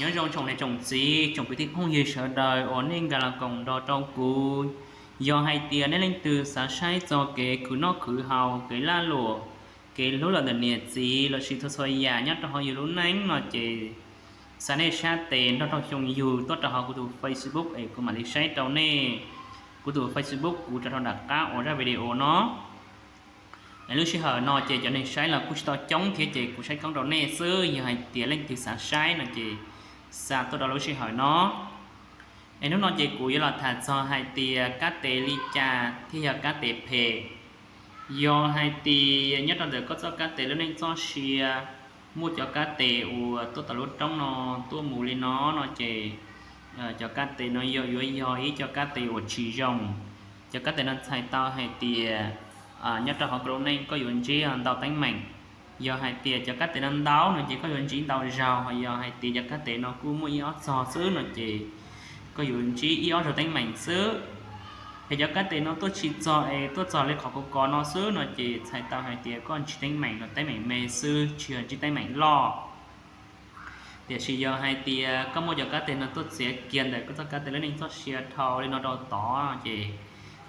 Nyob zoo tsoom niam tsoom txiv, tsoom kwv tij phooj ywg sawv daws uas nej nkag los koom nrog rau kuv. Yog hais tias nej leej twg xav saib txog kev khwv noj khwv haus, kev lag luam, kev hlub los ntawm niam txiv lossis txhua txhua yam nyob rau hauv yus lub neej no ces xav nej sab tes nrog rau xyoo yug tuaj rau hauv kuv tus Facebook es kuv mam li saib rau nej. Kuv tus Facebook kuv tso rau nram qab uas zaj video no. Es lub sij hawm no ces cov neeg saib los kuj tsis tau coob thiab ces kuv saib koob rau nej xwb. Yog hais tias leej twg xav saib no ces xa tuaj rau lub sij hawm no. Es hnub no ces kuv yuav los tham txog hais tias kab tes li cas thiaj yog kab tes phem. Yog hais tias nyob rau ntawm koj txoj kab tes lub neej txoj sia muaj cov kab tes uas tuaj tom lub roob no tuaj mus li no no ces cov kab tes no yog yuav yog ib co kab tes uas tsis zoo. Cov kab tes no txhais tau hais tias nyob rau hauv koj lub neej koj yuav ntsib ntau teeb meem. Yog hais tias cov kab tes no ntau no ces koj yuav ntsib ntau zaug, ho yog hais tias cov kab tes no kuj muaj ib ob txog xwb no ces koj yuav ntsib ib ob zaug teeb meem xwb. Yog cov kab tes no tuaj tsis txog es tuaj txog li qhov kuv kov no xwb no ces txhais tau hais tias koj ntsib teeb meem los teeb meem me xwb, tsis yog ntsib teeb meem loj. Tiam sis yog hais tias koj muaj cov kab tes no tuaj txiav kiag ntawm koj txoj kab tes lub neej txoj sia dhau li no rau tod ces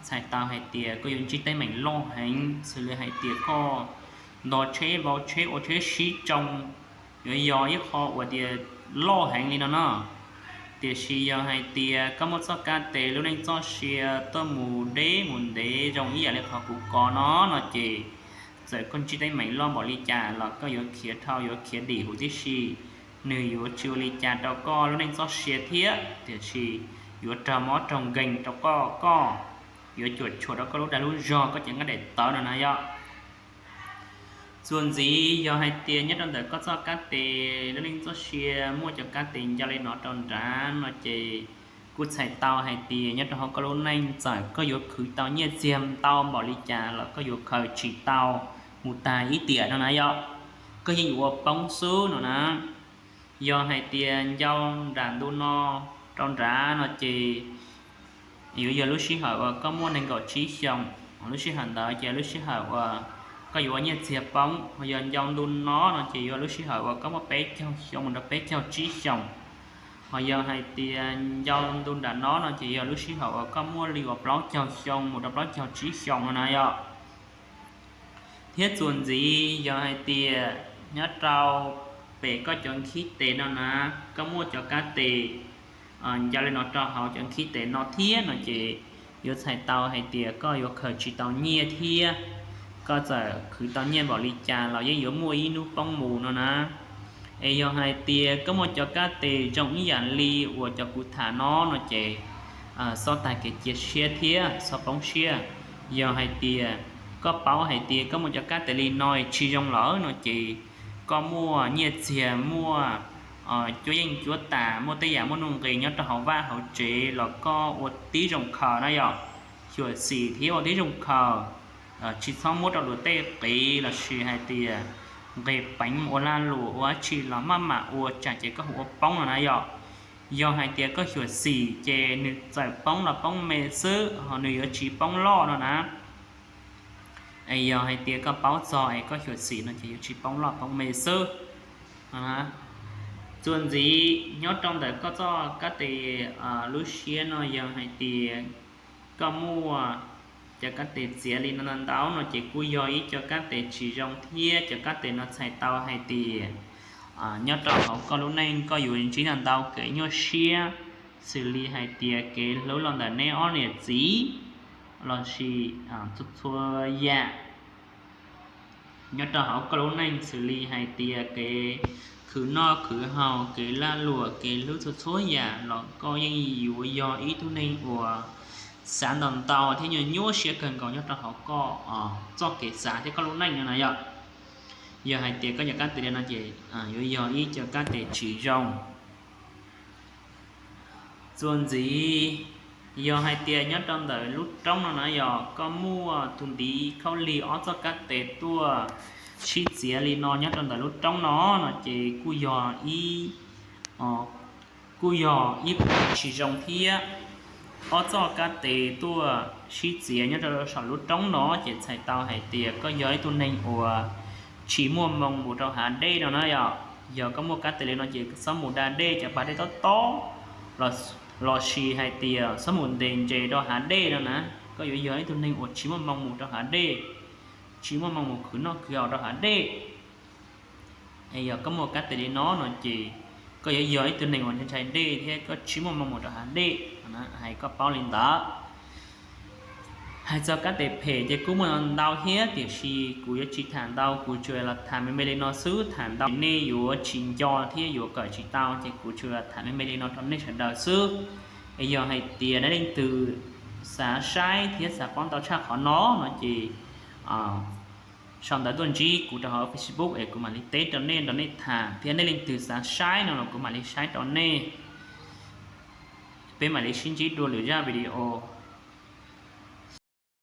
txhais tau hais tias koj yuav ntsib teeb meem loj heev, xws li hais tias koj nto tsheb vau tsheb ua tsheb sib tsoo, yuav yog ib qho uas tias loj heev li no no. Tiam sis yog hais tias koj muaj txoj kab tes lub neej txoj sia tuaj mus deb mus ntev zoo ib yam li qhov kuv kov no no ces txawm koj ntsib teeb meem loj npaum li cas los koj yuav khiav dhau yuav khiav dim huv tib si. Nws yuav tsis ua li cas rau koj lub neej txoj sia thiab, tiam sis yuav raug mob raug nkeeg rau koj, koj yuav cuam tshuam rau koj lub dag lub zog, koj cev nqaij daim tawv no na yom. Txuas ntxiv yog hais tias nyob rau ntawm koj txoj kab tes lub neej txoj sia muaj cov kab tes nco li no rau nrad no ces kuj txhais tau hais tias nyob rau hauv koj lub neej txawm koj yuav khwv tau nyiaj txiag ntau npaum li cas los koj yuav khaws tsis tau mus tag ib tiam no na yom. Koj yeej yuav ua poob xwb no na. Yog hais tias ncau nram ntu no rau nrad no ces yuav yog lub sij hawm uas koj muaj nees nkaum tsib xyoos, lub sij hawm ntawd ces lub sij hawm uas koj yuav ua nyiaj txiag poob. Ho yog ncau ntu no no ces yuav lub sij hawm uas koj muaj peb caug xyoo mus rau peb caug tsib xyoos. Ho yog hais tias ncau ntu nram no no ces yog lub sij hawm uas koj muaj li uas plaub caug xyoo mus rau plaub caug tsib xyoos no na yom. Thiab txuas ntxiv yog hais tias nyob rau pem koj cov nkhib tes no na, koj muaj cov kab tes nco li no rau hauv cov nkhib tes no thiab no ces yuav txhais tau hais tias koj yuav khaws tsis tau nyiaj thiab. Koj txawm khwv tau nyiaj npaum li cas los yeej yuav muaj ib hnub poob mus no na. Es yog hais tias koj muaj cov kab tes zoo ib yam li uas cov kuv tham no no ces xob tag kev cia siab thiab xob poob siab. Yog hais tias koj paub hais tias koj muaj cov kab tes li no tsis zoo lawm no ces koj muaj nyiaj txiag, muaj cuab yeej cuab tam, muaj tej yam muaj nuj nqis nyob rau hauv vaj hauv tsev los koj ua tib zoo khaws na yom. Xyuam xim thiab ua tib zoo khaws, tsis txhob muab rau luag tej qiv lossis hais tias nqis peev ua lag luam ua dab tsi los maj mam ua tsam ces koj hu ua poob no na yom. Yog hais tias koj xyuam xim ces nws txawm poob los poob me xwb, ho nws yuav tsis poob loj no na. Es yog hais tias koj paub txog es koj xyuam xim no ces yuav tsis poob loj poob me xwb. Txuas ntxiv nyob rau ntawm koj txoj kab tes lub siab no yog hais tias koj muaj cov kab tes txiav li no ntau ntau no ces kuj yog ib co kab tes tsis zoo thiab. Cov kab tes no txhais tau hais tias nyob rau hauv koj lub neej koj yuav ntsib ntau ntau kev nyuaj siab, xws li hais tias kev hlub los ntawm neb ob niam txiv lossis txhua txhua yam nyob rau hauv koj lub neej, xws li hais tias kev khwv noj khwv haus, kev lag luam, kev hlub txhua txhua yam los koj yeej yuav yog ib tug neeg uas xav ntau ntau thiab nyuaj nyuaj siab kawg nkaus nyob rau hauv koj txoj kev xav thiab koj lub neej no na yom. Yog hais tias koj cov kab tes li no ces yuav yog ib co kab tes tsis zoo. Txuas ntxiv, yog hais tias nyob rau ntawm lub roob no na yog koj muaj tus ntiv khaub lig ob txoj kab tes tuaj sib txiav li no nyob rau ntawm lub roob no no ces kuj yog ib kuj yog ib qho tsis zoo thiab. Ob txoj kab tes tuaj sib txiav nyob rau saum lub roob no ces txhais tau hais tias koj yog ib tug neeg uas tsis muaj moo mus rau hav dej no na yom. Yog koj muaj kab tes li no ces txhob mus da dej cov pas dej tob tob, los sis hais tias txhob mus ntes ntses rau hav dej no na. Koj yuav yog ib tug neeg uas tsis muaj hmoo mus rau hav dej, tsis muaj hmoo mus khwv noj khwv haus rau hav dej. Es yog koj muaj kab tes li no no ces koj yuav yog ib tug neeg uas ntshai ntshai dej thiab koj tsis muaj hmoo mus rau hav dej. Hais koj paub li ntawd. Hais txog kab tes phem ces kuj muaj ntau thiab, tiam sis kuv yuav tsis tham ntau, kuv tsuas los tham me me li no xwb. Tham ntau nej yuav tsis nco thiab yuav kawm tsis tau, ces kuv tsuas tham me me li no rau nej sawv daws xwb. Es yog hais tias nej leej twg xav saib thiab xav paub ntau tshaj qhov no no ces sau ntawv tuaj ntsib kuv rau hauv Facebook es kuv mam li teb rau nej, nrog nej tham, thiab nej leej twg xav saib no los kuv mam li saib rau nej. Peb mam li sib ntsib dua lwm zaj video.